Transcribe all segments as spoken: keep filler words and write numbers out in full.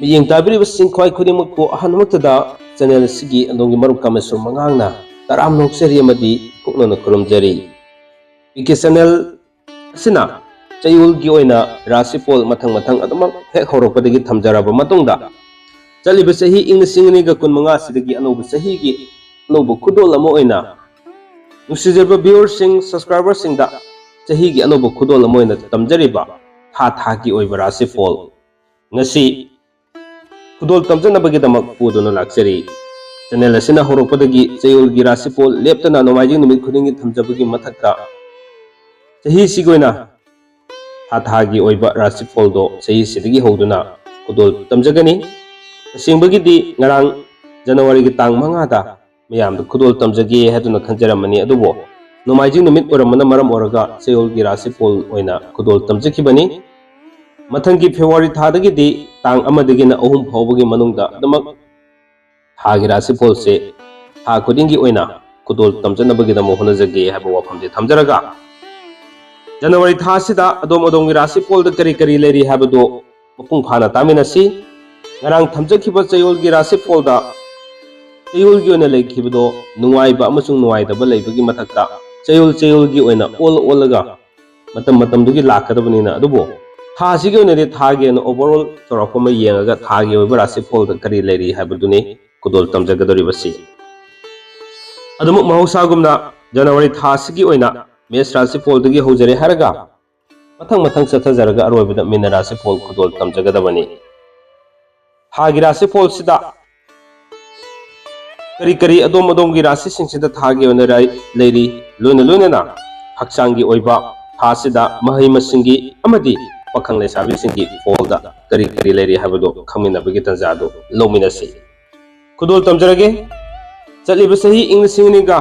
ꯃꯤꯠꯌꯦꯡ ꯇꯥꯕꯤꯔꯤꯕꯁꯤꯡ ꯈ꯭ꯋꯥꯏ ꯈꯨꯗꯤꯡꯃꯛꯄꯨ ꯑꯍꯥꯟꯕꯃꯛꯇꯗ channel ꯑꯁꯤꯒꯤ ꯑꯗꯣꯝꯒꯤ ꯃꯔꯨꯞ ꯀꯥꯃꯦꯁꯣꯔ ꯃꯉꯥꯡꯅ ꯇꯔꯥꯝꯅ ꯑꯣꯛꯆꯔꯤ ꯑꯃꯗꯤ ꯀꯨꯞꯅꯅ ꯈꯨꯔꯨꯝꯖꯔꯤ꯫ ꯄꯤ ꯀꯦ channel ꯑꯁꯤꯅ ꯆꯌꯣꯜꯒꯤ ꯑꯣꯏꯅ ꯔꯥꯁꯤꯐꯣꯜ ꯃꯊꯪ ꯃꯊꯪ ꯑꯗꯨꯃꯛ ꯍꯦꯛ ꯍꯧꯔꯛꯄꯗꯒꯤ ꯊꯝꯖꯔꯕ ꯃꯇꯨꯡꯗ, ꯆꯠꯂꯤꯕ ꯆꯍꯤ ꯏꯪ ꯂꯤꯁꯤꯡ ꯑꯅꯤꯒ ꯀꯨꯟꯃꯉꯥ ꯑꯁꯤꯗꯒꯤ ꯑꯅꯧꯕ ꯆꯍꯤꯒꯤ ꯑꯅꯧꯕ ꯈꯨꯗꯣꯜ ꯑꯃ ꯑꯣꯏꯅ ꯅꯨꯡꯁꯤꯖꯔꯕ viewerꯁꯤꯡ, subscriberꯁꯤꯡꯗ ꯆꯍꯤꯒꯤ ꯑꯅꯧꯕ ꯈꯨꯗꯣꯜ ꯑꯃ ꯑꯣꯏꯅ ꯇꯝꯖꯔꯤꯕ ꯊꯥ ꯊꯥꯒꯤ ꯑꯣꯏꯕ ꯔꯥꯁꯤꯐꯣꯜ ꯉꯁꯤ ꯈꯨꯗꯣꯜ ꯇꯝꯖꯅꯕꯒꯤꯗꯃꯛ ꯄꯨꯗꯨꯅ ꯂꯥꯛꯆꯔꯤ꯫ Channel ꯑꯁꯤꯅ ꯍꯧꯔꯛꯄꯗꯒꯤ ꯆꯌꯣꯜꯒꯤ ꯔꯥꯁꯤꯐꯣꯜ ꯂꯦꯞꯇꯅ ꯅꯣꯡꯃꯥꯏꯖꯤꯡ ꯅꯨꯃꯤꯠ ꯈꯨꯗꯤꯡꯒꯤ ꯊꯝꯖꯕꯒꯤ ꯃꯊꯛꯇ, ꯆꯍꯤꯁꯤꯒꯤ ꯑꯣꯏꯅ ꯊꯥ ꯊꯥꯒꯤ ꯑꯣꯏꯕ ꯔꯥꯁꯤꯐꯣꯜꯗꯣ ꯆꯍꯤꯁꯤꯗꯒꯤ ꯍꯧꯗꯨꯅ ꯈꯨꯗꯣꯜ ꯇꯝꯖꯒꯅꯤ꯫ ꯇꯁꯦꯡꯕꯒꯤꯗꯤ ꯉꯔꯥꯡ ꯖꯅꯋꯥꯔꯤꯒꯤ ꯇꯥꯡ ꯃꯉꯥꯗ ꯃꯌꯥꯝꯗ ꯈꯨꯗꯣꯜ ꯇꯝꯖꯒꯦ ꯍꯥꯏꯗꯨꯅ ꯈꯟꯖꯔꯝꯕꯅꯤ, ꯑꯗꯨꯕꯨ ꯅꯣꯡꯃꯥꯏꯖꯤꯡ ꯅꯨꯃꯤꯠ ꯑꯣꯏꯔꯝꯕꯅ ꯃꯔꯝ ꯑꯣꯏꯔꯒ ꯆꯌꯣꯜꯒꯤ ꯔꯥꯁꯤꯐꯣꯜ ꯑꯣꯏꯅ ꯈꯨꯗꯣꯜ ꯇꯝꯖꯈꯤꯕꯅꯤ꯫ ꯃꯊꯪꯒꯤ ꯐꯦꯕ꯭ꯔꯨꯋꯥꯔꯤ ꯊꯥꯗꯒꯤꯗꯤ ꯇꯥꯡ ꯑꯃꯗꯒꯤꯅ ꯑꯍꯨꯝ ꯐꯥꯎꯕꯒꯤ ꯃꯅꯨꯡꯗ ꯑꯗꯨꯃꯛ ꯊꯥꯒꯤ ꯔꯥꯁꯤꯐꯣꯜꯁꯦ ꯊꯥ ꯈꯨꯗꯤꯡꯒꯤ ꯑꯣꯏꯅ ꯈꯨꯗꯣꯜ ꯇꯝꯖꯅꯕꯒꯤꯗꯃꯛ ꯍꯣꯠꯅꯖꯒꯦ ꯍꯥꯏꯕ ꯋꯥꯐꯝꯁꯦ ꯊꯝꯖꯔꯒ, ꯖꯅꯋꯥꯔꯤ ꯊꯥ ꯑꯁꯤꯗ ꯑꯗꯣꯝ ꯑꯗꯣꯝꯒꯤ ꯔꯥꯁꯤꯐꯣꯜꯗ ꯀꯔꯤ ꯀꯔꯤ ꯂꯩꯔꯤ ꯍꯥꯏꯕꯗꯨ ꯃꯄꯨꯡ ꯐꯥꯅ ꯇꯥꯃꯤꯟꯅꯁꯤ꯫ ꯉꯔꯥꯡ ꯊꯝꯖꯈꯤꯕ ꯆꯌꯣꯜꯒꯤ ꯔꯥꯁꯤꯐꯣꯜꯗ ꯆꯌꯣꯜꯒꯤ ꯑꯣꯏꯅ ꯂꯩꯈꯤꯕꯗꯣ ꯅꯨꯡꯉꯥꯏꯕ ꯑꯃꯁꯨꯡ ꯅꯨꯡꯉꯥꯏꯇꯕ ꯂꯩꯕꯒꯤ ꯃꯊꯛꯇ, ꯆꯌꯣꯜ ꯆꯌꯣꯜꯒꯤ ꯑꯣꯏꯅ ꯑꯣꯜ ꯑꯣꯜꯂꯒ ꯃꯇꯝ ꯃꯇꯝꯗꯨꯒꯤ ꯂꯥꯛꯀꯗꯕꯅꯤꯅ, ꯑꯗꯨꯕꯨ ꯊꯥꯁꯤꯒꯤ ꯑꯣꯏꯅꯗꯤ ꯊꯥꯒꯤ ꯑꯣꯏꯅ overall ꯆꯥꯎꯔꯥꯛꯄ ꯑꯃ ꯌꯦꯡꯉꯒ ꯊꯥꯒꯤ ꯑꯣꯏꯕ ꯔꯥꯁꯤꯐꯣꯜꯗ ꯀꯔꯤ ꯂꯩꯔꯤ ꯍꯥꯏꯕꯗꯨꯅꯤ ꯈꯨꯗꯣꯜ ꯇꯝꯖꯒꯗꯧꯔꯤꯕꯁꯤ꯫ ꯑꯗꯨꯃꯛ ꯃꯍꯧꯁꯥꯒꯨꯝꯅ ꯖꯅꯋꯥꯔꯤ ꯊꯥ ꯑꯁꯤꯒꯤ ꯑꯣꯏꯅ ꯃꯦꯁ ꯔꯥꯁꯤꯐꯣꯜꯗꯒꯤ ꯍꯧꯖꯔꯦ ꯍꯥꯏꯔꯒ ꯃꯊꯪ ꯃꯊꯪ ꯆꯠꯊꯖꯔꯒ ꯑꯔꯣꯏꯕꯗ ꯃꯤꯅ ꯔꯥꯁꯤꯐꯣꯜ ꯈꯨꯗꯣꯜ ꯇꯝꯖꯒꯗꯕꯅꯤ꯫ ꯊꯥꯒꯤ ꯔꯥꯁꯤꯐꯣꯜꯁꯤꯗ ꯀꯔꯤ ꯀꯔꯤ ꯑꯗꯣꯝ ꯑꯗꯣꯝꯒꯤ ꯔꯥꯁꯤꯁꯤꯡꯁꯤꯗ ꯊꯥꯒꯤ ꯑꯣꯏꯅ ꯔꯥꯏ-, ꯂꯩꯔꯤ, ꯂꯣꯏꯅ ꯂꯣꯏꯅꯅ ꯍꯛꯆꯥꯡꯒꯤ ꯑꯣꯏꯕ ꯊꯥꯁꯤꯗ ꯃꯍꯩ ꯃꯁꯤꯡꯒꯤ ꯑꯃꯗꯤ ꯄꯥꯈꯪ ꯂꯩꯁꯥꯕꯤꯁꯤꯡꯒꯤ ꯐꯣꯜꯗ ꯀꯔꯤ ꯀꯔꯤ ꯂꯩꯔꯤ ꯍꯥꯏꯕꯗꯨ ꯈꯪꯃꯤꯟꯅꯕꯒꯤ ꯇꯥꯟꯖꯥꯗꯨ ꯂꯧꯃꯤꯟꯅꯁꯤ꯫ ꯈꯨꯗꯣꯜ ꯇꯝꯖꯔꯒꯦ꯫ ꯆꯠꯂꯤꯕ ꯆꯍꯤ ꯏꯪ ꯂꯤꯁꯤꯡ ꯑꯅꯤꯒ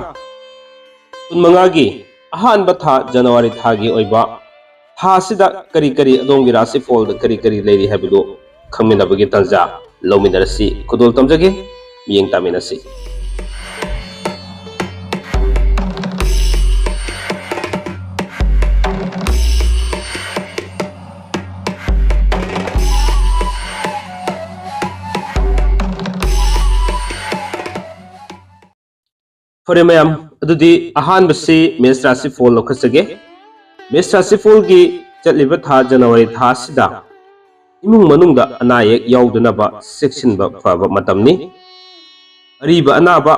ꯀꯨꯟꯃꯉꯥꯒꯤ ꯑꯍꯥꯟꯕ ꯊꯥ ꯖꯅꯋꯥꯔꯤ ꯊꯥꯒꯤ ꯑꯣꯏꯕ ꯊꯥ ꯑꯁꯤꯗ ꯀꯔꯤ ꯀꯔꯤ ꯑꯗꯣꯝꯒꯤ ꯔꯥꯁꯤꯐꯣꯜꯗ ꯀꯔꯤ ꯀꯔꯤ ꯂꯩꯔꯤ ꯍꯥꯏꯕꯗꯨ ꯈꯪꯃꯤꯟꯅꯕꯒꯤ ꯇꯥꯟꯖꯥ ꯂꯧꯃꯤꯟꯅꯔꯁꯤ꯫ ꯈꯨꯗꯣꯜ ꯇꯝꯖꯒꯦ꯫ ꯃꯤꯠꯌꯦꯡ ꯇꯥꯃꯤꯟꯅꯁꯤ꯫ ꯐꯔꯦ ꯃꯌꯥꯝ, ꯑꯗꯨꯗꯤ ꯑꯍꯥꯟꯕꯁꯤ ꯃꯦꯁ ꯔꯥꯁꯤꯐꯣꯜ ꯂꯧꯈꯠꯆꯒꯦ꯫ ꯃꯦꯁ ꯔꯥꯁꯤꯐꯣꯜꯒꯤ ꯆꯠꯂꯤꯕ ꯊꯥ ꯖꯅꯋꯥꯔꯤ ꯊꯥ ꯑꯁꯤꯗ ꯏꯃꯨꯡ ꯃꯅꯨꯡꯗ ꯑꯅꯥ ꯑꯌꯦꯛ ꯌꯥꯎꯗꯅꯕ ꯆꯦꯛꯁꯤꯟꯕ ꯐꯕ ꯃꯇꯝꯅꯤ꯫ ꯑꯔꯤꯕ ꯑꯅꯥꯕ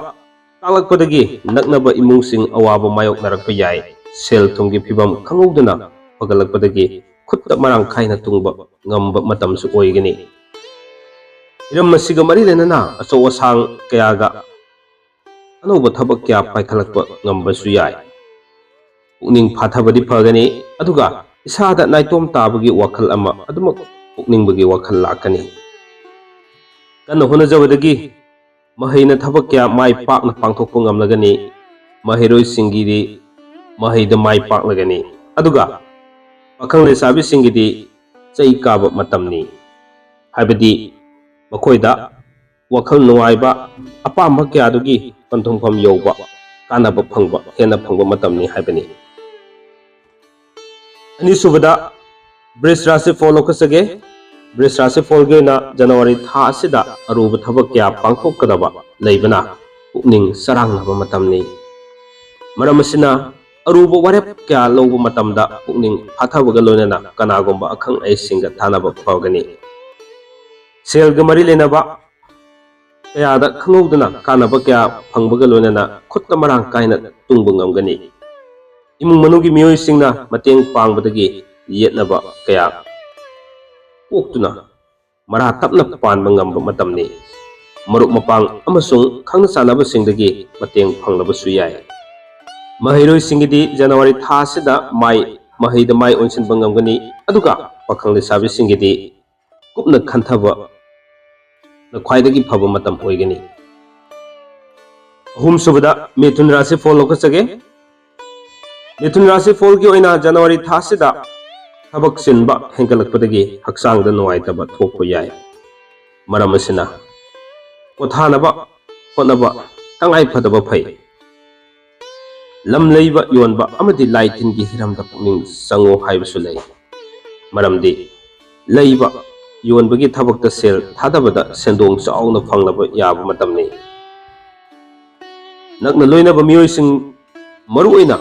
ꯇꯥꯛꯂꯛꯄꯗꯒꯤ ꯅꯛꯅꯕ ꯏꯃꯨꯡꯁꯤꯡ ꯑꯋꯥꯕ ꯃꯥꯌꯣꯛꯅꯔꯛꯄ ꯌꯥꯏ꯫ ꯁꯦꯜ ꯊꯨꯝꯒꯤ ꯐꯤꯕꯝ ꯈꯪꯍꯧꯗꯅ ꯐꯒꯠꯂꯛꯄꯗꯒꯤ ꯈꯨꯠꯇ ꯃꯔꯥꯡ ꯀꯥꯏꯅ ꯇꯨꯡꯕ ꯉꯝꯕ ꯃꯇꯝꯁꯨ ꯑꯣꯏꯒꯅꯤ꯫ ꯍꯤꯔꯝ ꯑꯁꯤꯒ ꯃꯔꯤ ꯂꯩꯅꯅ ꯑꯆꯧ ꯑꯁꯥꯡ ꯀꯌꯥꯒ ꯑꯅꯧꯕ ꯊꯕꯛ ꯀꯌꯥ ꯄꯥꯏꯈꯠꯂꯛꯄ ꯉꯝꯕꯁꯨ ꯌꯥꯏ꯫ ꯄꯨꯛꯅꯤꯡ ꯐꯥꯊꯕꯗꯤ ꯐꯒꯅꯤ, ꯑꯗꯨꯒ ꯏꯁꯥꯗ ꯅꯥꯏꯇꯣꯝ ꯇꯥꯕꯒꯤ ꯋꯥꯈꯜ ꯑꯃ ꯑꯗꯨꯃꯛ ꯄꯣꯛꯅꯤꯡꯕꯒꯤ ꯋꯥꯈꯜ ꯂꯥꯛꯀꯅꯤ꯫ ꯀꯟꯅ ꯍꯣꯠꯅꯖꯕꯗꯒꯤ ꯃꯍꯩꯅ ꯊꯕꯛ ꯀꯌꯥ ꯃꯥꯏ ꯄꯥꯛꯅ ꯄꯥꯡꯊꯣꯛꯄ ꯉꯝꯂꯒꯅꯤ꯫ ꯃꯍꯩꯔꯣꯏꯁꯤꯡꯒꯤꯗꯤ ꯃꯍꯩꯗ ꯃꯥꯏ ꯄꯥꯛꯂꯒꯅꯤ, ꯑꯗꯨꯒ ꯄꯥꯈꯪ ꯂꯩꯁꯥꯕꯤꯁꯤꯡꯒꯤꯗꯤ ꯆꯩ ꯀꯥꯕ ꯃꯇꯝꯅꯤ꯫ ꯍꯥꯏꯕꯗꯤ ꯃꯈꯣꯏꯗ ꯋꯥꯈꯜ ꯅꯨꯡꯉꯥꯏꯕ, ꯑꯄꯥꯝꯕ ꯀꯌꯥꯗꯨꯒꯤ ꯄꯟꯊꯨꯡꯐꯝ ꯌꯧꯕ, ꯀꯥꯟꯅꯕ ꯐꯪꯕ, ꯍꯦꯟꯅ ꯐꯪꯕ ꯃꯇꯝꯅꯤ ꯍꯥꯏꯕꯅꯤ꯫ ꯑꯅꯤꯁꯨꯕꯗ ꯕ꯭ꯔꯤꯖ ꯔꯥꯁꯤꯐꯣꯜ ꯂꯧꯈꯠꯆꯒꯦ꯫ ꯕ꯭ꯔꯤꯖ ꯔꯥꯁꯤꯐꯣꯜꯒꯤ ꯑꯣꯏꯅ ꯖꯅꯋꯥꯔꯤ ꯊꯥ ꯑꯁꯤꯗ ꯑꯔꯨꯕ ꯊꯕꯛ ꯀꯌꯥ ꯄꯥꯡꯊꯣꯛꯀꯗꯕ ꯂꯩꯕꯅ ꯄꯨꯛꯅꯤꯡ ꯆꯔꯥꯡꯅꯕ ꯃꯇꯝꯅꯤ꯫ ꯃꯔꯝ ꯑꯁꯤꯅ ꯑꯔꯨꯕ ꯋꯥꯔꯦꯞ ꯀꯌꯥ ꯂꯧꯕ ꯃꯇꯝꯗ ꯄꯨꯛꯅꯤꯡ ꯐꯥꯊꯕꯒ ꯂꯣꯏꯅꯅ ꯀꯅꯥꯒꯨꯝꯕ ꯑꯈꯪ ꯑꯍꯩꯁꯤꯡꯒ ꯇꯥꯟꯅꯕ ꯐꯒꯅꯤ꯫ ꯁꯦꯜꯒ ꯃꯔꯤ ꯂꯩꯅꯕ ꯀꯌꯥꯗ ꯈꯪꯍꯧꯗꯅ ꯀꯥꯟꯅꯕ ꯀꯌꯥ ꯐꯪꯕꯒ ꯂꯣꯏꯅꯅ ꯈꯨꯠꯇ ꯃꯔꯥꯡ ꯀꯥꯏꯅ ꯇꯨꯡꯕ ꯉꯝꯒꯅꯤ꯫ ꯏꯃꯨꯡ ꯃꯅꯨꯡꯒꯤ ꯃꯤꯑꯣꯏꯁꯤꯡꯅ ꯃꯇꯦꯡ ꯄꯥꯡꯕꯗꯒꯤ ꯌꯦꯠꯅꯕ ꯀꯌꯥ ꯀꯣꯛꯇꯨꯅ ꯃꯔꯥ ꯇꯞꯅ ꯄꯥꯟꯕ ꯉꯝꯕ ꯃꯇꯝꯅꯤ꯫ ꯃꯔꯨꯞ ꯃꯄꯥꯡ ꯑꯃꯁꯨꯡ ꯈꯪꯅ ꯆꯥꯟꯅꯕꯁꯤꯡꯗꯒꯤ ꯃꯇꯦꯡ ꯐꯪꯂꯕꯁꯨ ꯌꯥꯏ꯫ ꯃꯍꯩꯔꯣꯏꯁꯤꯡꯒꯤꯗꯤ ꯖꯅꯋꯥꯔꯤ ꯊꯥ ꯑꯁꯤꯗ ꯃꯥꯏ ꯃꯍꯩꯗ ꯃꯥꯏ ꯑꯣꯟꯁꯤꯟꯕ ꯉꯝꯒꯅꯤ, ꯑꯗꯨꯒ ꯄꯥꯈꯪ ꯂꯩꯁꯥꯕꯤꯁꯤꯡꯒꯤꯗꯤ ꯀꯨꯞꯅ ꯈꯟꯊꯕꯅ ꯈ꯭ꯋꯥꯏꯗꯒꯤ ꯐꯕ ꯃꯇꯝ ꯑꯣꯏꯒꯅꯤ꯫ ꯑꯍꯨꯝꯁꯨꯕꯗ ꯃꯤꯊꯨꯟ ꯔꯥꯁꯤꯐꯣꯜ ꯂꯧꯈꯠꯆꯒꯦ꯫ ꯃꯤꯊꯨꯟ ꯔꯥꯁꯤꯐꯣꯜꯒꯤ ꯑꯣꯏꯅ ꯖꯅꯋꯥꯔꯤ ꯊꯥꯁꯤꯗ ꯊꯕꯛ ꯆꯤꯟꯕ ꯍꯦꯟꯒꯠꯂꯛꯄꯗꯒꯤ ꯍꯛꯆꯥꯡꯗ ꯅꯨꯡꯉꯥꯏꯇꯕ ꯊꯣꯛꯄ ꯌꯥꯏ꯫ ꯃꯔꯝ ꯑꯁꯤꯅ ꯄꯣꯊꯥꯅꯕ ꯍꯣꯠꯅꯕ ꯇꯉꯥꯏ ꯐꯗꯕ ꯐꯩ꯫ ꯂꯝ ꯂꯩꯕ ꯌꯣꯟꯕ ꯑꯃꯗꯤ ꯂꯥꯏ ꯇꯤꯟꯒꯤ ꯍꯤꯔꯝꯗ ꯄꯨꯛꯅꯤꯡ ꯆꯪꯉꯨ ꯍꯥꯏꯕꯁꯨ ꯂꯩ꯫ ꯃꯔꯝꯗꯤ ꯂꯩꯕ ꯌꯣꯟꯕꯒꯤ ꯊꯕꯛꯇ ꯁꯦꯜ ꯊꯥꯗꯕꯗ ꯁꯦꯟꯗꯣꯡ ꯆꯥꯎꯅ ꯐꯪꯂꯕ ꯌꯥꯕ ꯃꯇꯝꯅꯤ꯫ ꯅꯛꯅ ꯂꯣꯏꯅꯕ ꯃꯤꯑꯣꯏꯁꯤꯡ, ꯃꯔꯨꯑꯣꯏꯅ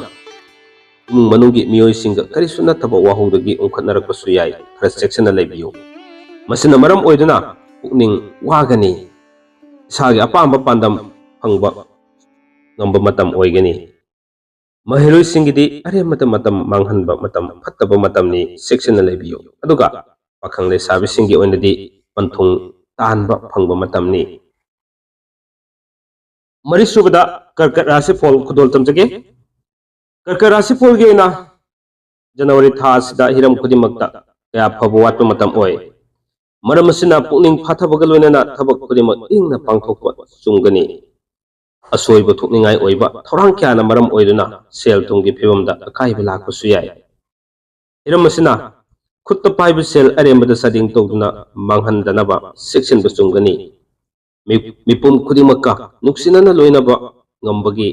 ꯏꯃꯨꯡ ꯃꯅꯨꯡꯒꯤ ꯃꯤꯑꯣꯏꯁꯤꯡꯒ ꯀꯔꯤꯁꯨ ꯅꯠꯇꯕ ꯋꯥꯍꯧꯗꯒꯤ ꯎꯪꯈꯠꯅꯔꯛꯄꯁꯨ ꯌꯥꯏ꯫ ꯈꯔ ꯆꯦꯛꯁꯤꯟꯅ ꯂꯩꯕꯤꯌꯨ꯫ ꯃꯁꯤꯅ ꯃꯔꯝ ꯑꯣꯏꯗꯨꯅ ꯄꯨꯛꯅꯤꯡ ꯋꯥꯒꯅꯤ꯫ ꯏꯁꯥꯒꯤ ꯑꯄꯥꯝꯕ ꯄꯥꯟꯗꯝ ꯐꯪꯕ ꯉꯝꯕ ꯃꯇꯝ ꯑꯣꯏꯒꯅꯤ꯫ ꯃꯍꯩꯔꯣꯏꯁꯤꯡꯒꯤꯗꯤ ꯑꯔꯦꯝꯕꯗ ꯃꯇꯝ ꯃꯥꯡꯍꯟꯕ ꯃꯇꯝ ꯐꯠꯇꯕ ꯃꯇꯝꯅꯤ, ꯆꯦꯛꯁꯤꯟꯅ ꯂꯩꯕꯤꯌꯨ꯫ ꯑꯗꯨꯒ ꯄꯥꯈꯪ ꯂꯩꯁꯥꯕꯤꯁꯤꯡꯒꯤ ꯑꯣꯏꯅꯗꯤ ꯄꯟꯊꯨꯡ ꯇꯥꯍꯟꯕ ꯐꯪꯕ ꯃꯇꯝꯅꯤ꯫ ꯃꯔꯤꯁꯨꯕꯗ ꯀꯔꯀꯠ ꯔꯥꯁꯤꯐꯣꯜ ꯈꯨꯗꯣꯜ ꯇꯝꯖꯒꯦ꯫ ꯀꯔꯀꯠ ꯔꯥꯁꯤꯐꯣꯜꯒꯤ ꯑꯣꯏꯅ ꯖꯅꯋꯥꯔꯤ ꯊꯥ ꯑꯁꯤꯗ ꯍꯤꯔꯝ ꯈꯨꯗꯤꯡꯃꯛꯇ ꯀꯌꯥ ꯐꯕ ꯋꯥꯠꯄ ꯃꯇꯝ ꯑꯣꯏ꯫ ꯃꯔꯝ ꯑꯁꯤꯅ ꯄꯨꯛꯅꯤꯡ ꯐꯥꯊꯕꯒ ꯂꯣꯏꯅꯅ ꯊꯕꯛ ꯈꯨꯗꯤꯡꯃꯛ ꯏꯪꯅ ꯄꯥꯡꯊꯣꯛꯄ ꯆꯨꯝꯒꯅꯤ꯫ ꯑꯁꯣꯏꯕ ꯊꯣꯛꯅꯤꯡꯉꯥꯏ ꯑꯣꯏꯕ ꯊꯧꯔꯥꯡ ꯀꯌꯥꯅ ꯃꯔꯝ ꯑꯣꯏꯗꯨꯅ ꯁꯦꯜ ꯊꯨꯝꯒꯤ ꯐꯤꯕꯝꯗ ꯑꯀꯥꯏꯕ ꯂꯥꯛꯄꯁꯨ ꯌꯥꯏ꯫ ꯍꯤꯔꯝ ꯑꯁꯤꯅ ꯈꯨꯠꯇ ꯄꯥꯏꯕ ꯁꯦꯜ ꯑꯔꯦꯝꯕꯗ ꯆꯥꯗꯤꯡ ꯇꯧꯗꯨꯅ ꯃꯥꯡꯍꯟꯗꯅꯕ ꯆꯦꯛꯁꯤꯟꯕ ꯆꯨꯝꯒꯅꯤ꯫ ꯃꯤ-, ꯃꯤꯄꯨꯝ ꯈꯨꯗꯤꯡꯃꯛꯀ ꯅꯨꯡꯁꯤꯅꯅ ꯂꯣꯏꯅꯕ ꯉꯝꯕꯒꯤ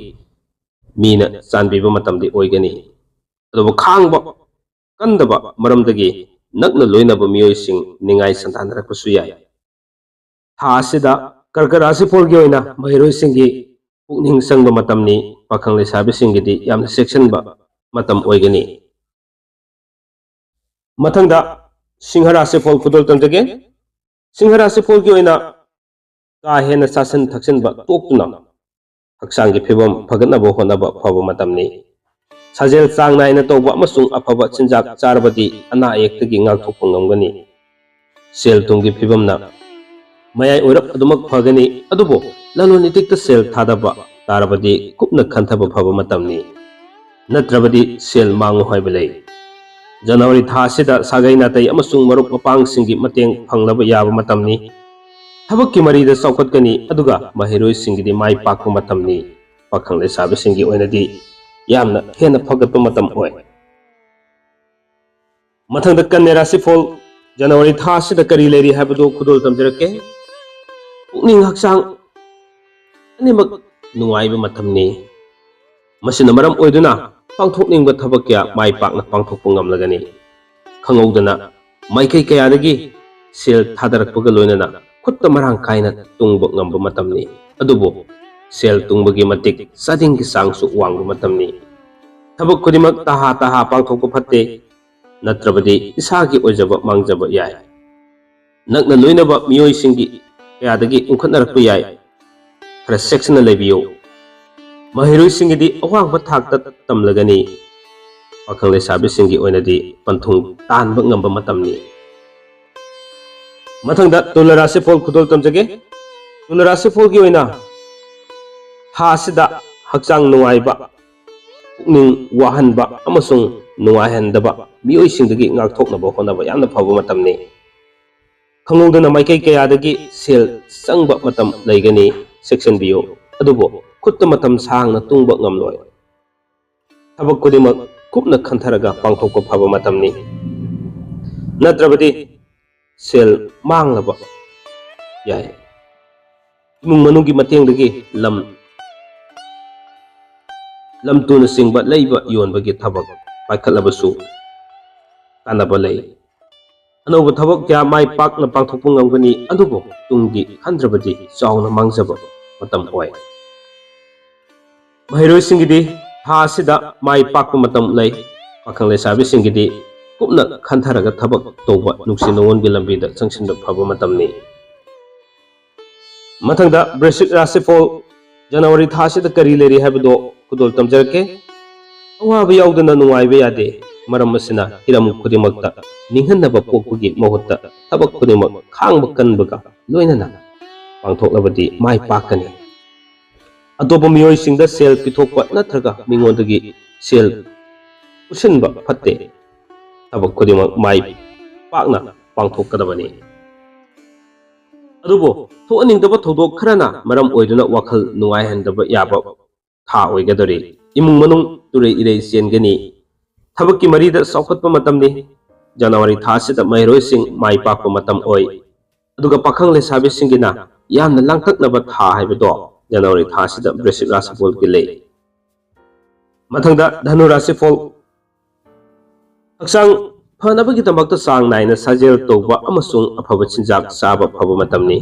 ꯃꯤꯅ ꯆꯥꯟꯕꯤꯕ ꯃꯇꯝꯗꯤ ꯑꯣꯏꯒꯅꯤ꯫ ꯑꯗꯨꯕꯨ ꯈꯥꯡꯕ ꯀꯟꯗꯕ ꯃꯔꯝꯗꯒꯤ ꯅꯛꯅ ꯂꯣꯏꯅꯕ ꯃꯤꯑꯣꯏꯁꯤꯡ ꯅꯤꯡꯉꯥꯏ ꯁꯟꯗꯥꯟꯅꯔꯛꯄꯁꯨ ꯌꯥꯏ꯫ ꯊꯥ ꯑꯁꯤꯗ ꯀꯔꯀꯠ ꯔꯥꯁꯤꯐꯣꯜꯒꯤ ꯑꯣꯏꯅ ꯃꯍꯩꯔꯣꯏꯁꯤꯡꯒꯤ ꯄꯨꯛꯅꯤꯡ ꯆꯪꯕ ꯃꯇꯝꯅꯤ꯫ ꯄꯥꯈꯪ ꯂꯩꯁꯥꯕꯤꯁꯤꯡꯒꯤꯗꯤ ꯌꯥꯝꯅ ꯆꯦꯛꯁꯤꯟꯕ ꯃꯇꯝ ꯑꯣꯏꯒꯅꯤ꯫ ꯃꯊꯪꯗ ꯁꯤꯡꯍ ꯔꯥꯁꯤꯐꯣꯜ ꯈꯨꯗꯣꯜ ꯇꯝꯖꯒꯦ꯫ ꯁꯤꯡꯍ ꯔꯥꯁꯤꯐꯣꯜꯒꯤ ꯑꯣꯏꯅ ꯀꯥ ꯍꯦꯟꯅ ꯆꯥꯁꯤꯟ ꯊꯛꯆꯤꯟꯕ ꯇꯣꯛꯇꯨꯅ ꯍꯛꯆꯥꯡꯒꯤ ꯐꯤꯕꯝ ꯐꯒꯠꯅꯕ ꯍꯣꯠꯅꯕ ꯐꯕ ꯃꯇꯝꯅꯤ꯫ ꯁꯥꯖꯦꯜ ꯆꯥꯡ ꯅꯥꯏꯅ ꯇꯧꯕ ꯑꯃꯁꯨꯡ ꯑꯐꯕ ꯆꯤꯟꯖꯥꯛ ꯆꯥꯔꯕꯗꯤ ꯑꯅꯥ ꯑꯌꯦꯛꯇꯒꯤ ꯉꯥꯛꯊꯣꯛꯄ ꯉꯝꯒꯅꯤ꯫ ꯁꯦꯜ ꯊꯨꯝꯒꯤ ꯐꯤꯕꯝꯅ ꯃꯌꯥꯏ ꯑꯣꯏꯔꯞ ꯑꯗꯨꯃꯛ ꯐꯒꯅꯤ, ꯑꯗꯨꯕꯨ ꯂꯂꯣꯟ ꯏꯇꯤꯛꯇ ꯁꯦꯜ ꯊꯥꯗꯕ ꯇꯥꯔꯕꯗꯤ ꯀꯨꯞꯅ ꯈꯟꯊꯕ ꯐꯕ ꯃꯇꯝꯅꯤ꯫ ꯅꯠꯇ꯭ꯔꯕꯗꯤ ꯁꯦꯜ ꯃꯥꯡꯉꯨ ꯍꯥꯏꯕ ꯂꯩ꯫ ꯖꯅꯋꯥꯔꯤ ꯊꯥ ꯑꯁꯤꯗ ꯁꯥꯒꯩ ꯅꯥꯇꯩ ꯑꯃꯁꯨꯡ ꯃꯔꯨꯞ ꯃꯄꯥꯡꯁꯤꯡꯒꯤ ꯃꯇꯦꯡ ꯐꯪꯂꯕ ꯌꯥꯕ ꯃꯇꯝꯅꯤ꯫ ꯊꯕꯛꯀꯤ ꯃꯔꯤꯗ ꯆꯥꯎꯈꯠꯀꯅꯤ, ꯑꯗꯨꯒ ꯃꯍꯩꯔꯣꯏꯁꯤꯡꯒꯤꯗꯤ ꯃꯥꯏ ꯄꯥꯛꯄ ꯃꯇꯝꯅꯤ꯫ ꯄꯥꯈꯪ ꯂꯩꯁꯥꯕꯤꯁꯤꯡꯒꯤ ꯑꯣꯏꯅꯗꯤ ꯌꯥꯝꯅ ꯍꯦꯟꯅ ꯐꯒꯠꯄ ꯃꯇꯝ ꯑꯣꯏ꯫ ꯃꯊꯪꯗ ꯀꯟꯌꯥ ꯔꯥꯁꯤꯐꯣꯜ, ꯖꯅꯋꯥꯔꯤ ꯊꯥ ꯑꯁꯤꯗ ꯀꯔꯤ ꯂꯩꯔꯤ ꯍꯥꯏꯕꯗꯨ ꯈꯨꯗꯣꯜ ꯇꯝꯖꯔꯛꯀꯦ꯫ ꯄꯨꯛꯅꯤꯡ ꯍꯛꯆꯥꯡ ꯑꯅꯤꯃꯛ ꯅꯨꯡꯉꯥꯏꯕ ꯃꯇꯝꯅꯤ꯫ ꯃꯁꯤꯅ ꯃꯔꯝ ꯑꯣꯏꯗꯨꯅ ꯄꯥꯡꯊꯣꯛꯅꯤꯡꯕ ꯊꯕꯛ ꯀꯌꯥ ꯃꯥꯏ ꯄꯥꯛꯅ ꯄꯥꯡꯊꯣꯛꯄ ꯉꯝꯂꯒꯅꯤ꯫ ꯈꯪꯍꯧꯗꯅ ꯃꯥꯏꯀꯩ ꯀꯌꯥꯗꯒꯤ ꯁꯦꯜ ꯊꯥꯗꯔꯛꯄꯒ ꯂꯣꯏꯅꯅ ꯈꯨꯠꯇ ꯃꯔꯥꯡ ꯀꯥꯏꯅ ꯇꯨꯡꯕ ꯉꯝꯕ ꯃꯇꯝꯅꯤ꯫ ꯑꯗꯨꯕꯨ ꯁꯦꯜ ꯇꯨꯡꯕꯒꯤ ꯃꯇꯤꯛ ꯆꯥꯗꯤꯡꯒꯤ ꯆꯥꯡꯁꯨ ꯋꯥꯡꯕ ꯃꯇꯝꯅꯤ꯫ ꯊꯕꯛ ꯈꯨꯗꯤꯡꯃꯛ ꯇꯍꯥ ꯇꯍꯥ ꯄꯥꯡꯊꯣꯛꯄ ꯐꯠꯇꯦ, ꯅꯠꯇ꯭ꯔꯕꯗꯤ ꯏꯁꯥꯒꯤ ꯑꯣꯏꯖꯕ ꯃꯥꯡꯖꯕ ꯌꯥꯏ꯫ ꯅꯛꯅ ꯂꯣꯏꯅꯕ ꯃꯤꯑꯣꯏꯁꯤꯡꯒꯤ ꯀꯌꯥꯗꯒꯤ ꯏꯟꯈꯠꯅꯔꯛꯄ ꯌꯥꯏ꯫ ꯈꯔ ꯆꯦꯛꯁꯤꯟꯅ ꯂꯩꯕꯤꯌꯨ꯫ ꯃꯍꯩꯔꯣꯏꯁꯤꯡꯒꯤꯗꯤ ꯑꯋꯥꯡꯕ ꯊꯥꯛꯇ ꯇꯝꯂꯒꯅꯤ꯫ ꯄꯥꯈꯪ ꯂꯩꯁꯥꯕꯤꯁꯤꯡꯒꯤ ꯑꯣꯏꯅꯗꯤ ꯄꯟꯊꯨꯡ ꯇꯥꯟꯕ ꯉꯝꯕ ꯃꯇꯝꯅꯤ꯫ ꯃꯊꯪꯗ ꯇꯨꯂ ꯔꯥꯁꯤꯐꯣꯜ ꯈꯨꯗꯣꯜ ꯇꯝꯖꯒꯦ꯫ ꯇꯨꯂ ꯔꯥꯁꯤꯐꯣꯜꯒꯤ ꯑꯣꯏꯅ ꯊꯥ ꯑꯁꯤꯗ ꯍꯛꯆꯥꯡ ꯅꯨꯡꯉꯥꯏꯕ, ꯄꯨꯛꯅꯤꯡ ꯋꯥꯍꯟꯕ ꯑꯃꯁꯨꯡ ꯅꯨꯡꯉꯥꯏꯍꯟꯗꯕ ꯃꯤꯑꯣꯏꯁꯤꯡꯗꯒꯤ ꯉꯥꯛꯊꯣꯛꯅꯕ ꯍꯣꯠꯅꯕ ꯌꯥꯝꯅ ꯐꯕ ꯃꯇꯝꯅꯤ꯫ ꯈꯪꯍꯧꯗꯅ ꯃꯥꯏꯀꯩ ꯀꯌꯥꯗꯒꯤ ꯁꯦꯜ ꯆꯪꯕ ꯃꯇꯝ ꯂꯩꯒꯅꯤ, ꯆꯦꯛꯁꯤꯟꯕꯤꯌꯨ꯫ ꯑꯗꯨꯕꯨ ꯈꯨꯠꯇ ꯃꯇꯝ ꯁꯥꯡꯅ ꯇꯨꯡꯕ ꯉꯝꯂꯣꯏ꯫ ꯊꯕꯛ ꯈꯨꯗꯤꯡꯃꯛ ꯀꯨꯞꯅ ꯈꯟꯊꯔꯒ ꯄꯥꯡꯊꯣꯛꯄ ꯐꯕ ꯃꯇꯝꯅꯤ, ꯅꯠꯇ꯭ꯔꯕꯗꯤ ꯁꯦꯜ ꯃꯥꯡꯂꯕ ꯌꯥꯏ꯫ ꯏꯃꯨꯡ ꯃꯅꯨꯡꯒꯤ ꯃꯇꯦꯡꯗꯒꯤ ꯂꯝ, ꯂꯝ ꯇꯨꯅꯆꯤꯡꯕ ꯂꯩꯕ ꯌꯣꯟꯕꯒꯤ ꯊꯕꯛ ꯄꯥꯏꯈꯠꯂꯕꯁꯨ ꯀꯥꯟꯅꯕ ꯂꯩ꯫ ꯑꯅꯧꯕ ꯊꯕꯛ ꯀꯌꯥ ꯃꯥꯏ ꯄꯥꯛꯅ ꯄꯥꯡꯊꯣꯛꯄ ꯉꯝꯒꯅꯤ, ꯑꯗꯨꯕꯨ ꯇꯨꯡꯒꯤ ꯈꯟꯗ꯭ꯔꯕꯗꯤ ꯆꯥꯎꯅ ꯃꯥꯡꯖꯕ ꯃꯇꯝ ꯑꯣꯏ꯫ ꯃꯍꯩꯔꯣꯏꯁꯤꯡꯒꯤꯗꯤ ꯊꯥ ꯑꯁꯤꯗ ꯃꯥꯏ ꯄꯥꯛꯄ ꯃꯇꯝ ꯂꯩ꯫ ꯄꯥꯈꯪ ꯂꯩꯁꯥꯕꯤꯁꯤꯡꯒꯤꯗꯤ ꯀꯨꯞꯅ ꯈꯟꯊꯔꯒ ꯊꯕꯛ ꯇꯧꯕ, ꯅꯨꯡꯁꯤ ꯅꯨꯡꯉꯣꯟꯒꯤ ꯂꯝꯕꯤꯗ ꯆꯪꯁꯤꯟꯕ ꯐꯕ ꯃꯇꯝꯅꯤ꯫ ꯃꯊꯪꯗ ꯕ꯭ꯔꯤꯁꯤꯛ ꯔꯥꯁꯤꯐꯣꯜ, ꯖꯅꯋꯥꯔꯤ ꯊꯥ ꯑꯁꯤꯗ ꯀꯔꯤ ꯂꯩꯔꯤ ꯍꯥꯏꯕꯗꯣ ꯈꯨꯗꯣꯜ ꯇꯝꯖꯔꯛꯀꯦ꯫ ꯑꯋꯥꯕ ꯌꯥꯎꯗꯅ ꯅꯨꯡꯉꯥꯏꯕ ꯌꯥꯗꯦ꯫ ꯃꯔꯝ ꯑꯁꯤꯅ ꯍꯤꯔꯝ ꯈꯨꯗꯤꯡꯃꯛꯇ ꯅꯤꯡꯍꯟꯅꯕ ꯄꯣꯛꯄꯒꯤ ꯃꯍꯨꯠꯇ ꯊꯕꯛ ꯈꯨꯗꯤꯡꯃꯛ ꯈꯥꯡꯕ ꯀꯟꯕꯒ ꯂꯣꯏꯅꯅ ꯄꯥꯡꯊꯣꯛꯂꯕꯗꯤ ꯃꯥꯏ ꯄꯥꯛꯀꯅꯤ꯫ ꯑꯇꯣꯞꯄ ꯃꯤꯑꯣꯏꯁꯤꯡꯗ ꯁꯦꯜ ꯄꯤꯊꯣꯛꯄ ꯅꯠꯇ꯭ꯔꯒ ꯃꯤꯉꯣꯟꯗꯒꯤ ꯁꯦꯜ ꯄꯨꯁꯤꯟꯕ ꯐꯠꯇꯦ꯫ ꯊꯕꯛ ꯈꯨꯗꯤꯡꯃꯛ ꯃꯥꯏ ꯄꯥꯛꯅ ꯄꯥꯡꯊꯣꯛꯀꯗꯕꯅꯤ꯫ ꯑꯗꯨꯕꯨ ꯊꯣꯛꯍꯟꯅꯤꯡꯗꯕ ꯊꯧꯗꯣꯛ ꯈꯔꯅ ꯃꯔꯝ ꯑꯣꯏꯗꯨꯅ ꯋꯥꯈꯜ ꯅꯨꯡꯉꯥꯏꯍꯟꯗꯕ ꯌꯥꯕ ꯊꯥ ꯑꯣꯏꯒꯗꯧꯔꯤ꯫ ꯏꯃꯨꯡ ꯃꯅꯨꯡ ꯇꯨꯔꯩ ꯏꯔꯩ ꯆꯦꯟꯒꯅꯤ꯫ ꯊꯕꯛꯀꯤ ꯃꯔꯤꯗ ꯆꯥꯎꯈꯠꯄ ꯃꯇꯝꯅꯤ꯫ ꯖꯅꯋꯥꯔꯤ ꯊꯥ ꯑꯁꯤꯗ ꯃꯍꯩꯔꯣꯏꯁꯤꯡ ꯃꯥꯏ ꯄꯥꯛꯄ ꯃꯇꯝ ꯑꯣꯏ꯫ ꯑꯗꯨꯒ ꯄꯥꯈꯪ ꯂꯩꯁꯥꯕꯤꯁꯤꯡꯒꯤꯅ ꯌꯥꯝꯅ ꯂꯥꯡꯇꯛꯅꯕ ꯊꯥ ꯍꯥꯏꯕꯗꯣ ꯖꯅꯋꯥꯔꯤ ꯊꯥ ꯑꯁꯤꯗ ꯕ꯭ꯔꯤꯁꯤꯛ ꯔꯥꯁꯤꯐꯣꯜꯒꯤ ꯂꯩ꯫ ꯃꯊꯪꯗ ꯙꯅꯨ ꯔꯥꯁꯤꯐꯣꯜ꯫ ꯍꯛꯆꯥꯡ ꯐꯅꯕꯒꯤꯗꯃꯛꯇ ꯆꯥꯡ ꯅꯥꯏꯅ ꯁꯥꯖꯦꯜ ꯇꯧꯕ ꯑꯃꯁꯨꯡ ꯑꯐꯕ ꯆꯤꯟꯖꯥꯛ ꯆꯥꯕ ꯐꯕ ꯃꯇꯝꯅꯤ꯫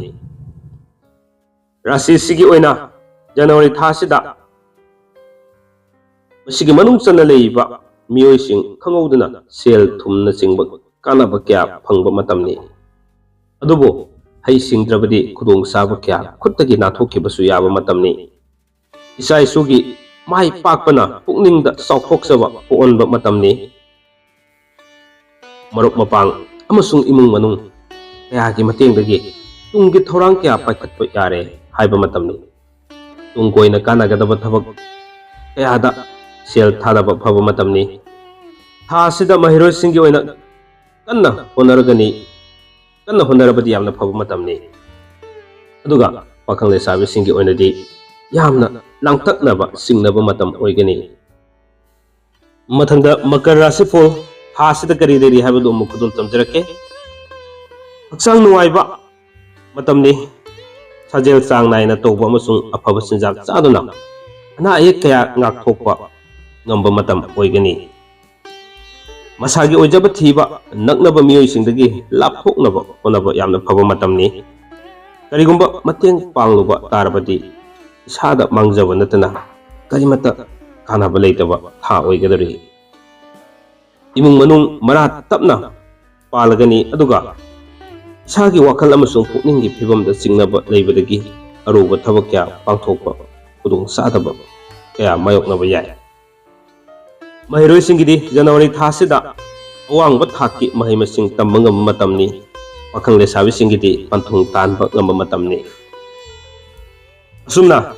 ꯔꯥꯁꯤꯁꯤꯒꯤ ꯑꯣꯏꯅ ꯖꯅꯋꯥꯔꯤ ꯊꯥꯁꯤꯗ ꯃꯁꯤꯒꯤ ꯃꯅꯨꯡ ꯆꯟꯅ ꯂꯩꯔꯤꯕ ꯃꯤꯑꯣꯏꯁꯤꯡ ꯈꯪꯍꯧꯗꯅ ꯁꯦꯜ ꯊꯨꯝꯅꯆꯤꯡꯕ ꯀꯥꯟꯅꯕ ꯀꯌꯥ ꯐꯪꯕ ꯃꯇꯝꯅꯤ꯫ ꯑꯗꯨꯕꯨ ꯍꯩ ꯁꯤꯡꯗ꯭ꯔꯕꯗꯤ ꯈꯨꯗꯣꯡꯆꯥꯕ ꯀꯌꯥ ꯈꯨꯠꯇꯒꯤ ꯅꯥꯟꯊꯣꯛꯈꯤꯕꯁꯨ ꯌꯥꯕ ꯃꯇꯝꯅꯤ꯫ ꯏꯆꯥ ꯏꯁꯨꯒꯤ ꯃꯥꯏ ꯄꯥꯛꯄꯅ ꯄꯨꯛꯅꯤꯡꯗ ꯆꯥꯎꯊꯣꯛꯆꯕ ꯄꯣꯛꯍꯟꯕ ꯃꯇꯝꯅꯤ꯫ ꯃꯔꯨꯞ ꯃꯄꯥꯡ ꯑꯃꯁꯨꯡ ꯏꯃꯨꯡ ꯃꯅꯨꯡ ꯀꯌꯥꯒꯤ ꯃꯇꯦꯡꯗꯒꯤ ꯇꯨꯡꯒꯤ ꯊꯧꯔꯥꯡ ꯀꯌꯥ ꯄꯥꯏꯈꯠꯄ ꯌꯥꯔꯦ ꯍꯥꯏꯕ ꯃꯇꯝꯅꯤ꯫ ꯇꯨꯡ ꯀꯣꯏꯅ ꯀꯥꯟꯅꯒꯗꯕ ꯊꯕꯛ ꯀꯌꯥꯗ ꯁꯦꯜ ꯊꯥꯗꯕ ꯐꯕ ꯃꯇꯝꯅꯤ꯫ ꯊꯥ ꯑꯁꯤꯗ ꯃꯍꯩꯔꯣꯏꯁꯤꯡꯒꯤ ꯑꯣꯏꯅ ꯀꯟꯅ ꯍꯣꯠꯅꯔꯒꯅꯤ, ꯀꯟꯅ ꯍꯣꯠꯅꯔꯕꯗꯤ ꯌꯥꯝꯅ ꯐꯕ ꯃꯇꯝꯅꯤ꯫ ꯑꯗꯨꯒ ꯄꯥꯈꯪ ꯂꯩꯁꯥꯕꯤꯁꯤꯡꯒꯤ ꯑꯣꯏꯅꯗꯤ ꯌꯥꯝꯅ ꯂꯥꯡꯇꯛꯅꯕ ꯆꯤꯡꯅꯕ ꯃꯇꯝ ꯑꯣꯏꯒꯅꯤ꯫ ꯃꯊꯪꯗ ꯃꯀꯔ ꯔꯥꯁꯤꯐꯣꯜ ꯊꯥ ꯑꯁꯤꯗ ꯀꯔꯤ ꯂꯩꯔꯤ ꯍꯥꯏꯕꯗꯨ ꯑꯃꯨꯛ ꯈꯨꯗꯣꯜ ꯇꯝꯖꯔꯛꯀꯦ꯫ ꯍꯛꯆꯥꯡ ꯅꯨꯡꯉꯥꯏꯕ ꯃꯇꯝꯅꯤ꯫ ꯁꯥꯖꯦꯜ ꯆꯥꯡ ꯅꯥꯏꯅ ꯇꯧꯕ ꯑꯃꯁꯨꯡ ꯑꯐꯕ ꯆꯤꯟꯖꯥꯛ ꯆꯥꯗꯨꯅ ꯑꯅꯥ ꯑꯌꯦꯛ ꯀꯌꯥ ꯉꯥꯛꯊꯣꯛꯄ ꯉꯝꯕ ꯃꯇꯝ ꯑꯣꯏꯒꯅꯤ꯫ ꯃꯁꯥꯒꯤ ꯑꯣꯏꯖꯕ ꯊꯤꯕ, ꯅꯛꯅꯕ ꯃꯤꯑꯣꯏꯁꯤꯡꯗꯒꯤ ꯂꯥꯞꯊꯣꯛꯅꯕ ꯍꯣꯠꯅꯕ ꯌꯥꯝꯅ ꯐꯕ ꯃꯇꯝꯅꯤ꯫ ꯀꯔꯤꯒꯨꯝꯕ ꯃꯇꯦꯡ ꯄꯥꯡꯂꯨꯕ ꯇꯥꯔꯕꯗꯤ ꯏꯁꯥꯗ ꯃꯥꯡꯖꯕ ꯅꯠꯇꯅ ꯀꯔꯤꯃꯠꯇ ꯀꯥꯟꯅꯕ ꯂꯩꯇꯕ ꯊꯥ ꯑꯣꯏꯒꯗꯧꯔꯤ꯫ ꯏꯃꯨꯡ ꯃꯅꯨꯡ ꯃꯔꯥ ꯇꯞꯅ ꯄꯥꯜꯂꯒꯅꯤ, ꯑꯗꯨꯒ ꯏꯁꯥꯒꯤ ꯋꯥꯈꯜ ꯑꯃꯁꯨꯡ ꯄꯨꯛꯅꯤꯡꯒꯤ ꯐꯤꯕꯝꯗ ꯆꯤꯡꯅꯕ ꯂꯩꯕꯗꯒꯤ ꯑꯔꯨꯕ ꯊꯕꯛ ꯀꯌꯥ ꯄꯥꯡꯊꯣꯛꯄ ꯈꯨꯗꯣꯡ ꯆꯥꯗꯕ ꯀꯌꯥ ꯃꯥꯌꯣꯛꯅꯕ ꯌꯥꯏ꯫ ꯃꯍꯩꯔꯣꯏꯁꯤꯡꯒꯤꯗꯤ ꯖꯅꯋꯥꯔꯤ ꯊꯥꯁꯤꯗ ꯑꯋꯥꯡꯕ ꯊꯥꯛꯀꯤ ꯃꯍꯩ ꯃꯁꯤꯡ ꯇꯝꯕ ꯉꯝꯕ ꯃꯇꯝꯅꯤ꯫ ꯄꯥꯈꯪ ꯂꯩꯁꯥꯕꯤꯁꯤꯡꯒꯤꯗꯤ ꯄꯟꯊꯨꯡ ꯇꯥꯟꯕ ꯉꯝꯕ ꯃꯇꯝꯅꯤ꯫ ꯑꯁꯨꯝꯅ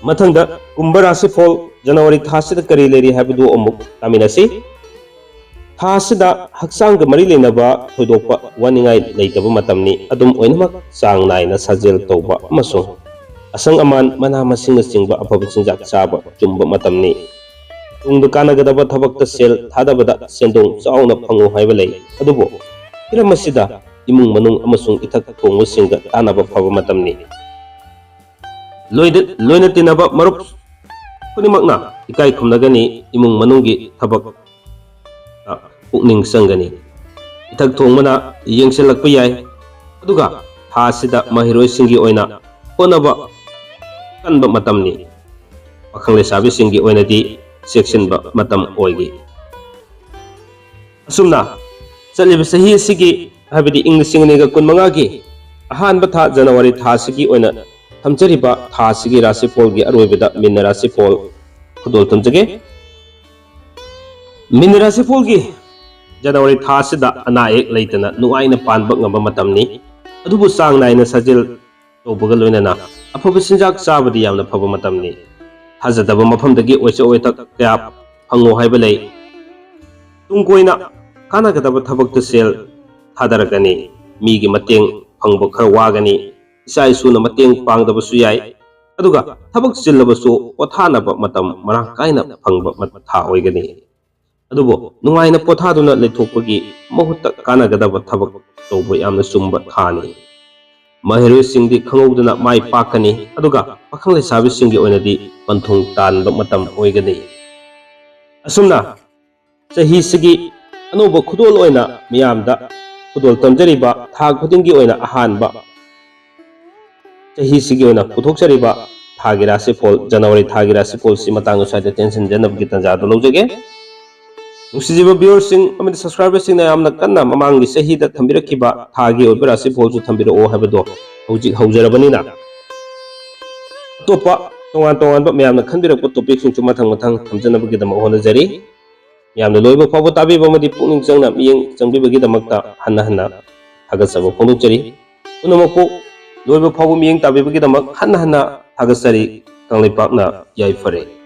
ꯃꯊꯪꯗ ꯀꯨꯝꯚ ꯔꯥꯁꯤꯐꯣꯜ ꯖꯅꯋꯥꯔꯤ ꯊꯥꯁꯤꯗ ꯀꯔꯤ ꯂꯩꯔꯤ ꯍꯥꯏꯕꯗꯨ ꯑꯃꯨꯛ ꯇꯥꯃꯤꯟꯅꯁꯤ꯫ ꯊꯥ ꯑꯁꯤꯗ ꯍꯛꯆꯥꯡꯒ ꯃꯔꯤ ꯂꯩꯅꯕ ꯊꯣꯏꯗꯣꯛꯄ ꯋꯥꯅꯤꯡꯉꯥꯏ ꯂꯩꯇꯕ ꯃꯇꯝꯅꯤ꯫ ꯑꯗꯨꯝ ꯑꯣꯏꯅꯃꯛ ꯆꯥꯡ ꯅꯥꯏꯅ ꯁꯥꯖꯦꯜ ꯇꯧꯕ ꯑꯃꯁꯨꯡ ꯑꯁꯪ ꯑꯃꯥꯟ ꯃꯅꯥ ꯃꯁꯤꯡꯅꯆꯤꯡꯕ ꯑꯐꯕ ꯆꯤꯟꯖꯥꯛ ꯆꯥꯕ ꯆꯨꯝꯕ ꯃꯇꯝꯅꯤ꯫ ꯇꯨꯡꯗ ꯀꯥꯟꯅꯒꯗꯕ ꯊꯕꯛꯇ ꯁꯦꯜ ꯊꯥꯗꯕꯗ ꯁꯦꯟꯗꯣꯡ ꯆꯥꯎꯅ ꯐꯪꯉꯨ ꯍꯥꯏꯕ ꯂꯩ꯫ ꯑꯗꯨꯕꯨ ꯍꯤꯔꯝ ꯑꯁꯤꯗ ꯏꯃꯨꯡ ꯃꯅꯨꯡ ꯑꯃꯁꯨꯡ ꯏꯊꯛ ꯊꯣꯡꯕꯁꯤꯡꯒ ꯇꯥꯟꯅꯕ ꯐꯕ ꯃꯇꯝꯅꯤ꯫ ꯂꯣꯏꯅ ꯇꯤꯟꯅꯕ ꯃꯔꯨꯞ ꯈꯨꯗꯤꯡꯃꯛꯅ ꯏꯀꯥꯏ ꯈꯨꯝꯅꯒꯅꯤ꯫ ꯏꯃꯨꯡ ꯃꯅꯨꯡꯒꯤ ꯊꯕꯛ ꯄꯨꯛꯅꯤꯡ ꯆꯪꯒꯅꯤ꯫ ꯏꯊꯛ ꯊꯣꯡꯕꯅ ꯌꯦꯡꯁꯤꯜꯂꯛꯄ ꯌꯥꯏ꯫ ꯑꯗꯨꯒ ꯊꯥ ꯑꯁꯤꯗ ꯃꯍꯩꯔꯣꯏꯁꯤꯡꯒꯤ ꯑꯣꯏꯅ ꯍꯣꯠꯅꯕ ꯀꯟꯕ ꯃꯇꯝꯅꯤ꯫ ꯄꯥꯈꯪ ꯂꯩꯁꯥꯕꯤꯁꯤꯡꯒꯤ ꯑꯣꯏꯅꯗꯤ ꯆꯦꯛꯁꯤꯟꯕ ꯃꯇꯝ ꯑꯣꯏꯒꯦ꯫ ꯑꯁꯨꯝꯅ ꯆꯠꯂꯤꯕ ꯆꯍꯤ ꯑꯁꯤꯒꯤ, ꯍꯥꯏꯕꯗꯤ ꯏꯪ ꯂꯤꯁꯤꯡ ꯑꯅꯤꯒ ꯀꯨꯟꯃꯉꯥꯒꯤ ꯑꯍꯥꯟꯕ ꯊꯥ ꯖꯅꯋꯥꯔꯤ ꯊꯥ ꯑꯁꯤꯒꯤ ꯑꯣꯏꯅ ꯊꯝꯖꯔꯤꯕ ꯊꯥ ꯑꯁꯤꯒꯤ ꯔꯥꯁꯤꯐꯣꯜꯒꯤ ꯑꯔꯣꯏꯕꯗ ꯃꯤꯟꯅ ꯔꯥꯁꯤꯐꯣꯜ ꯈꯨꯗꯣꯜ ꯇꯝꯖꯒꯦ꯫ ꯃꯤꯟꯅ ꯔꯥꯁꯤꯐꯣꯜꯒꯤ ꯖꯅꯋꯥꯔꯤ ꯊꯥ ꯑꯁꯤꯗ ꯑꯅꯥ ꯑꯌꯦꯛ ꯂꯩꯇꯅ ꯅꯨꯡꯉꯥꯏꯅ ꯄꯥꯟꯕ ꯉꯝꯕ ꯃꯇꯝꯅꯤ꯫ ꯑꯗꯨꯕꯨ ꯆꯥꯡ ꯅꯥꯏꯅ ꯁꯥꯖꯦꯜ ꯇꯧꯕꯒ ꯂꯣꯏꯅꯅ ꯑꯐꯕ ꯆꯤꯟꯖꯥꯛ ꯆꯥꯕꯗꯤ ꯌꯥꯝꯅ ꯐꯕ ꯃꯇꯝꯅꯤ꯫ ꯊꯥꯖꯗꯕ ꯃꯐꯝꯗꯒꯤ ꯑꯣꯏꯆ ꯑꯣꯏꯊꯛ ꯀꯌꯥ ꯐꯪꯉꯣ ꯍꯥꯏꯕ ꯂꯩ꯫ ꯇꯨꯡ ꯀꯣꯏꯅ ꯀꯥꯟꯅꯒꯗꯕ ꯊꯕꯛꯇ ꯁꯦꯜ ꯊꯥꯗꯔꯛꯀꯅꯤ꯫ ꯃꯤꯒꯤ ꯃꯇꯦꯡ ꯐꯪꯕ ꯈꯔ ꯋꯥꯒꯅꯤ꯫ ꯏꯆꯥ ꯏꯁꯨꯅ ꯃꯇꯦꯡ ꯄꯥꯡꯗꯕꯁꯨ ꯌꯥꯏ꯫ ꯑꯗꯨꯒ ꯊꯕꯛ ꯆꯤꯜꯂꯕꯁꯨ ꯄꯣꯊꯥꯅꯕ ꯃꯇꯝ ꯃꯔꯥꯡ ꯀꯥꯏꯅ ꯐꯪꯕ ꯃ-, ꯊꯥ ꯑꯣꯏꯒꯅꯤ꯫ ꯑꯗꯨꯕꯨ ꯅꯨꯡꯉꯥꯏꯅ ꯄꯣꯊꯥꯗꯨꯅ ꯂꯩꯊꯣꯛꯄꯒꯤ ꯃꯍꯨꯠꯇ ꯀꯥꯟꯅꯒꯗꯕ ꯊꯕꯛ ꯇꯧꯕ ꯌꯥꯝꯅ ꯆꯨꯝꯕ ꯊꯥꯅꯤ꯫ ꯃꯍꯩꯔꯣꯏꯁꯤꯡꯗꯤ ꯈꯪꯍꯧꯗꯅ ꯃꯥꯏ ꯄꯥꯛꯀꯅꯤ, ꯑꯗꯨꯒ ꯄꯥꯈꯪ ꯂꯩꯁꯥꯕꯤꯁꯤꯡꯒꯤ ꯑꯣꯏꯅꯗꯤ ꯄꯟꯊꯨꯡ ꯇꯥꯟꯕ ꯃꯇꯝ ꯑꯣꯏꯒꯅꯤ꯫ ꯑꯁꯨꯝꯅ ꯆꯍꯤꯁꯤꯒꯤ ꯑꯅꯧꯕ ꯈꯨꯗꯣꯜ ꯑꯣꯏꯅ ꯃꯤꯌꯥꯝꯗ ꯈꯨꯗꯣꯜ ꯇꯝꯖꯔꯤꯕ ꯊꯥ ꯈꯨꯗꯤꯡꯒꯤ ꯑꯣꯏꯅ ꯑꯍꯥꯟꯕ ꯆꯍꯤꯁꯤꯒꯤ ꯑꯣꯏꯅ ꯄꯨꯊꯣꯛꯆꯔꯤꯕ ꯊꯥꯒꯤ ꯔꯥꯁꯤꯐꯣꯜ, ꯖꯅꯋꯥꯔꯤ ꯊꯥꯒꯤ ꯔꯥꯁꯤꯐꯣꯜꯁꯤ ꯃꯇꯥꯡ ꯑꯁ꯭ꯋꯥꯏꯗ ꯇꯦꯟꯁꯤꯟꯖꯅꯕꯒꯤ ꯇꯥꯟꯖꯥꯗꯨ ꯂꯧꯖꯒꯦ꯫ ꯅꯨꯡꯁꯤꯖꯕ viewerꯁꯤꯡ ꯑꯃꯗꯤ subscriberꯁꯤꯡꯅ ꯌꯥꯝꯅ ꯀꯟꯅ ꯃꯃꯥꯡꯒꯤ ꯆꯍꯤꯗ ꯊꯝꯕꯤꯔꯛꯈꯤꯕ ꯊꯥꯒꯤ ꯑꯣꯏꯕ ꯔꯥꯁꯤꯐꯣꯜꯁꯨ ꯊꯝꯕꯤꯔꯛꯑꯣ ꯍꯥꯏꯕꯗꯣ ꯍꯧꯖꯤꯛ ꯍꯧꯖꯔꯕꯅꯤꯅ, ꯑꯇꯣꯞꯄ ꯇꯣꯉꯥꯟ ꯇꯣꯉꯥꯟꯕ ꯃꯌꯥꯝꯅ ꯈꯟꯕꯤꯔꯛꯄ topicꯁꯤꯡꯁꯨ ꯃꯊꯪ ꯃꯊꯪ ꯊꯝꯖꯅꯕꯒꯤꯗꯃꯛ ꯍꯣꯠꯅꯖꯔꯤ꯫ ꯃꯌꯥꯝꯅ ꯂꯣꯏꯕ ꯐꯥꯎꯕ ꯇꯥꯕꯤꯕ ꯑꯃꯗꯤ ꯄꯨꯛꯅꯤꯡ ꯆꯪꯅ ꯃꯤꯠꯌꯦꯡ ꯆꯪꯕꯤꯕꯒꯤꯗꯃꯛꯇ ꯍꯟꯅ ꯍꯟꯅ ꯊꯥꯒꯠꯆꯕ ꯐꯣꯡꯗꯣꯛꯆꯔꯤ꯫ ꯄꯨꯝꯅꯃꯛꯄꯨ ꯂꯣꯏꯕ ꯐꯥꯎꯕ ꯃꯤꯠꯌꯦꯡ ꯇꯥꯕꯤꯕꯒꯤꯗꯃꯛ ꯍꯟꯅ ꯍꯟꯅ ꯊꯥꯒꯠꯆꯔꯤ꯫ ꯀꯪꯂꯩꯄꯥꯛꯅ ꯌꯥꯏꯐꯔꯦ꯫